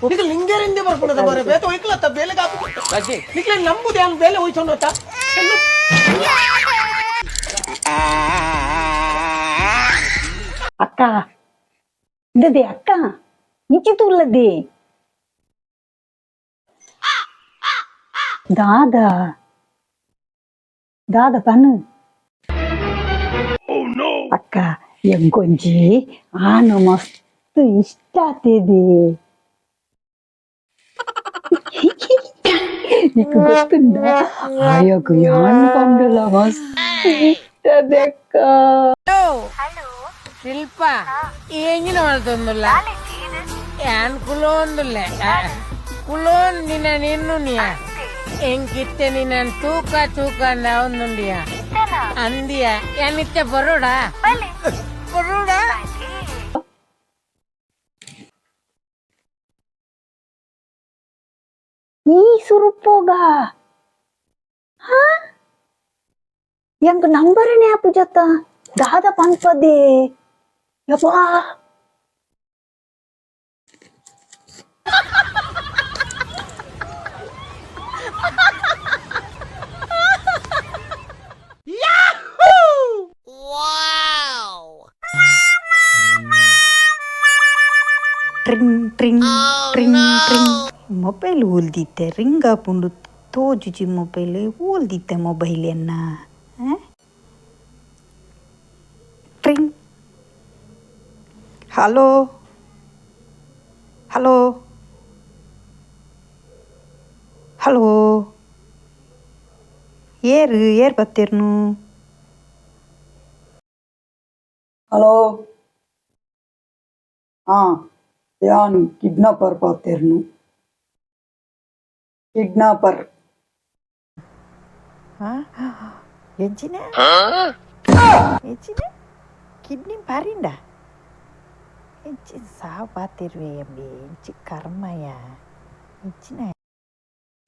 ನಿಕ್ಲೆ ಲಿಂಗೇರಿಂದ ಬರ್ಪುನದ ಬರ ಬೇತೆ ಒಯ್ಕಲತ್ತ ಬೇಲೆ ಕಾಪು. ಅಜ್ಜಿ. ನಿಕ್ಲೆ ನಂಬುದು ಯಾನ್ ಬೇಲೆ ಹೋಯ್ತೊಂಡತ್ತ. ಅಕ್ಕ ಇಂದದೆ ಅಕ್ಕ ನಿಚಿತುಲ್ಲದೆ ದಾದಾ ದಾದ ಪನು ಅಕ್ಕ ಎಂಕೊಂಜಿ ಆನು ಮಸ್ತ್ ಇಷ್ಟ ಆತಿದೆ. నీకు ಗೊತ್ತುಂಡ ಆಯకు ಯಾನ್ ಪಂಡಲ ಮಸ್ತ್ ಇಷ್ಟದೆ ಅಕ್ಕ. ಶಿಲ್ಪ ಎಂಜಿನ ಮಲ್ತೊಂದುಲ್ಲ ಯಾನ್ ಕುಲೋಂದುಲ್ಲೆ ಕುಲೋನ್ ನಿನ್ನ ನಿನ್ನುನಿಯ ಎಂಕಿತ್ತೆ ನಿನ್ನ ತೂಕ ತೂಕ ಅಂದ ಒಂದುಂಡಿಯ ಅಂದಿಯ ಯಾನಿತ್ತೆ ಬರೋಡ ಬರೋಡ. ಈ ಸುರುಪೋಗ ಹಾ ಎಂಕ್ ನಂಬರನೇ ಆಪುಜತ್ತ ದಾದ ಪನ್ಪದೆ ಯಪ್ಪಾ. ಟ್ರಿಂಗ್ ಟ್ರಿಂಗ್ ಟ್ರಿಂಗ್ ಟ್ರಿಂಗ್. ಮೊಬೈಲ್ ಓಲ್ದಿತ್ತೆ? ರಿಂಗ್ ಆಪುಂಡು ತೋಜುಜಿ. ಮೊಬೈಲ್ ಓಲ್ದಿತ್ತೆ ಮೊಬೈಲ್ ಎನ್ನ? ಟ್ರಿಂಗ್. Hello, hello, hello, ಏರು ಏರ್ ಬತ್ತೀರ್ನು? ಹಲೋ. ಹಾ ಯಾನ್ ಕಿಡ್ನಾಪರ್ ಪಾತೆರ್ನು, ಕಿಡ್ನಾಪರ್. ಎಂಚಿನ ಎಂಚಿನ ಕಿಡ್ನಿ ಪಾರಿಂಡ? ಎಂಚಿ ಸಾವು ಪಾತಿರುವೆ ಎಂಬಿ? ಎಂಚಿ ಕರ್ಮಯ ಎಂಚಿನ?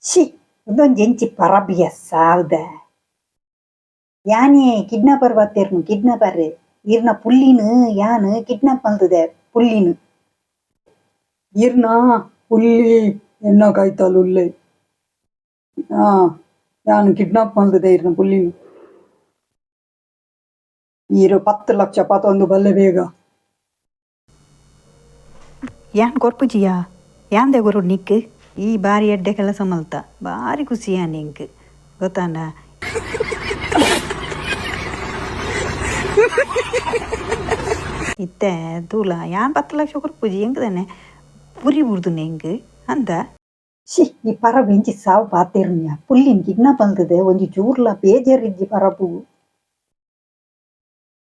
She, ಉಂದೊಂಜಿ ಎಂಚಿ ಪರಬಿಯ ಸಾವ್ದ. ಯಾನೇ ಕಿಡ್ನಾಪರ್ ಬತ್ತೇರ್ನು, ಕಿಡ್ನಾಪರ್. ಇರ್ನ ಪುಲ್ಲಿನು ಯಾನ್ ಕಿಡ್ನಾಪ್ ಮಲ್ತದೆ ಪುಲ್ಲಿನು. ಇರ್ನ ಪುಲ್ಲಿ ಎನ್ನ ಕಾಯ್ತಾಲ್ ಉಲ್ಲೆ. ಹಾ ಯಾನ್ ಕಿಡ್ನಾಪ್ ಮಲ್ತದೆ ಇರ್ನ ಪುಲ್ಲಿನು. ಈರು 10 ಲಕ್ಷ ಪತೊಂದು ಬಲ್ಲೆ ಬೇಗ. ಯಾನ್ ಕೊರ್ಪುಜಿಯಾ? ಯಾಂದೆ ಕೊರು ನಿಕ್? ಈ ಬಾರಿ ಎಡ್ಡೆ ಕೆಲಸ ಮಲ್ತ, ಬಾರಿ ಖುಷಿ ಯಾನ್ ಎಂಕ್, ಗೊತ್ತಾಂಡ? ಇತ್ತೆ ತೂಲ, ಯಾನ್ 10 ಲಕ್ಷ ಕೊರ್ಪುಜಿ. ಎಂಕ್ ದಾನೆ ಪುರಿ ಬುಡ್ದುನೆ ಎಂಕ್ ಅಂದ. She, ಈ ಪರಬು ಎಂಚಿ ಸಾವು ಪಾತೆರ್ನ್ಯ. ಪುಲ್ಲಿನ್ ಕಿಡ್ನಾಪ್ ಮಲ್ತದೆ, ಒಂಜಿ ಚೂರ್ಲ ಬೇಜಾರ್ ಇಜ್ಜಿ ಪರಬು.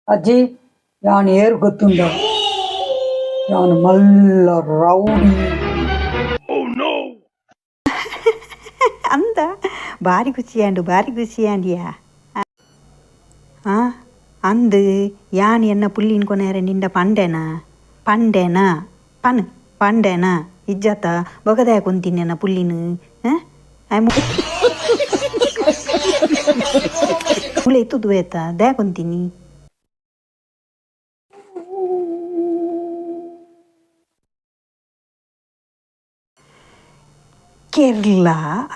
ಅಜ್ಜಿ, ಯಾನ್ ಏರ್ ಗೊತ್ತುಂಡ? ಯಾನ್ ಮಲ್ಲ ರೌಡಿ. ಅಂದ, ಬಾರಿ ಖುಷಿಯಾಂಡು, ಬಾರಿ ಖುಷಿಯಾಂಡಿಯಾ. ಆ ಅಂದು ಯಾನ್ ಎನ್ನ ಪುಲ್ಲಿನ್ ಕೊನೇರೆ ನಿಂಡ ಪಂಡೆನಾ? ಪಂಡೆನಾ? ಪನ್, ಪಂಡೆನಾ? ಇಜ್ಜತ್ತ ಬೊಗದಾಯ ಕೊಂತೀನಿ ಎನ್ನ ಪುಲ್ಲಿನು? ಮುಲೆ ಇತ್ತುದು ಏತ ದಯ ಕೊಂತೀನಿ. ಕೇರಳ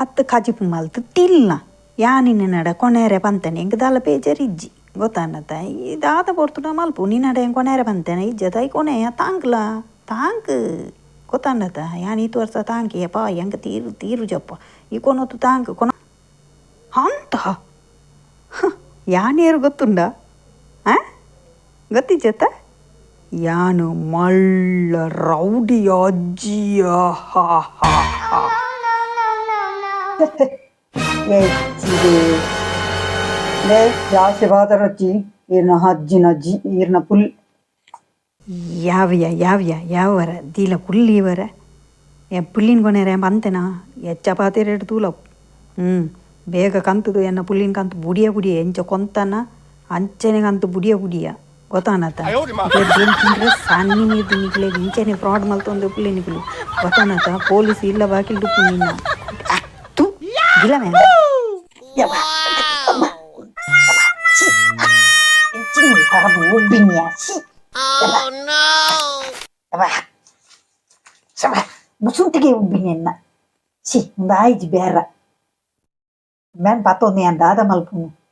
ಅತ್ತು ಕಜಿಪು ಮಲ್ತು ತಿಲ್ಲ. ಯಾನಿನ ನಡ ಕೊನೇರೆ ಪಂತನೆ ಎಂಕ್ ದಾಲ ಬೇಜಾರ್ ಇಜ್ಜಿ, ಗೊತ್ತಾನತ? ಈ ದಾದ ಪೊರ್ತುಡ ಮಲ್ಪು. ನಿನ್ನಡ ಎಂಕ್ ಕೊನೇರೆ ಪಂತೇನೆ ಇಜ್ಜತ ಈ ಕೊನೆಯ ತಾಂಕ್ಲ ತಾಂಕ್, ಗೊತ್ತಾನತ? ಯಾನ್ ಈತ್ ವರ್ಷ ತಾಂಕಿಯಪ್ಪ, ಎಂಕ್ ತೀರು ತೀರುಜಪ್ಪ. ಈ ಕೊನೊತು ತಾಂಕ್ ಕೊನ ಅಂತ ಯಾನೇರು ಗೊತ್ತುಂಡ? ಆ ಗೊತ್ತಿಜ್ಜತ್ತ? ಯಾನು ಮಳ್ಳ ರೌಡಿ ಅಜ್ಜಿಯ. ಹಾ ಹಾ ಹಾ. ಎಚ್ಚಿದೆ ಲೇ, ಜಾಸ್ತಿ ಪಾತೆರೊಚ್ಚಿ. ಈರ್ನ ಅಜ್ಜಿನ ಅಜ್ಜಿ ಈರ್ನ ಪುಲ್ ಯಾವ್ಯ ಯಾವ್ಯ ಯಾವರ ದೀಲ ಕುಲ್ಲಿ ಇವರ ಪುಲ್ಲಿನ ಕೊನೆರೆ ಬಂತೆನಾ? ಎಚ್ಚ ಪಾತೆರೆಡ್ ತೂಲ. ಹ್ಞೂ ಬೇಗ ಕಂತುದು ಎನ್ನ ಪುಲ್ಲಿನ ಕಂತು ಬುಡಿಯ ಬುಡಿಯ. ಎಂಚ ಕೊಂತನ ಅಂಚನೆ ಕಂತು ಬುಡಿಯ ಬುಡಿಯ, ಗೊತ್ತಾನತ? ತಿಂದ್ರೆ ಸಣ್ಣ ನೀರು ನಿಕ್ಲೆಗ್. ಇಂಚನೆ ಫ್ರಾಡ್ ಮಲ್ತೊಂದು ಪುಲ್ಲಿ ನಿಕುಲು, ಗೊತ್ತಾನತ? ಪೊಲೀಸ್ ಇಲ್ಲ ಬಾಕಿಲ್ ಡುಪ್ಪು ನಿನ್ನ ತು ಗಿಲಮೆ. ಎಂಚಿ ಪರಬು ಉಬ್ಬಿನ್ಯ, she. ಮುಸುಂಟಿಗೆ ಉಬ್ಬಿನೆನ್ನ. ಛಿ, ಉಂದು ಆಯಿಜಿ ಬೇರ. ಮ್ಯಾನ್ ಪತ್ತೊಂದು ಯಾನ್ ದಾದ ಮಲ್ಪುನು.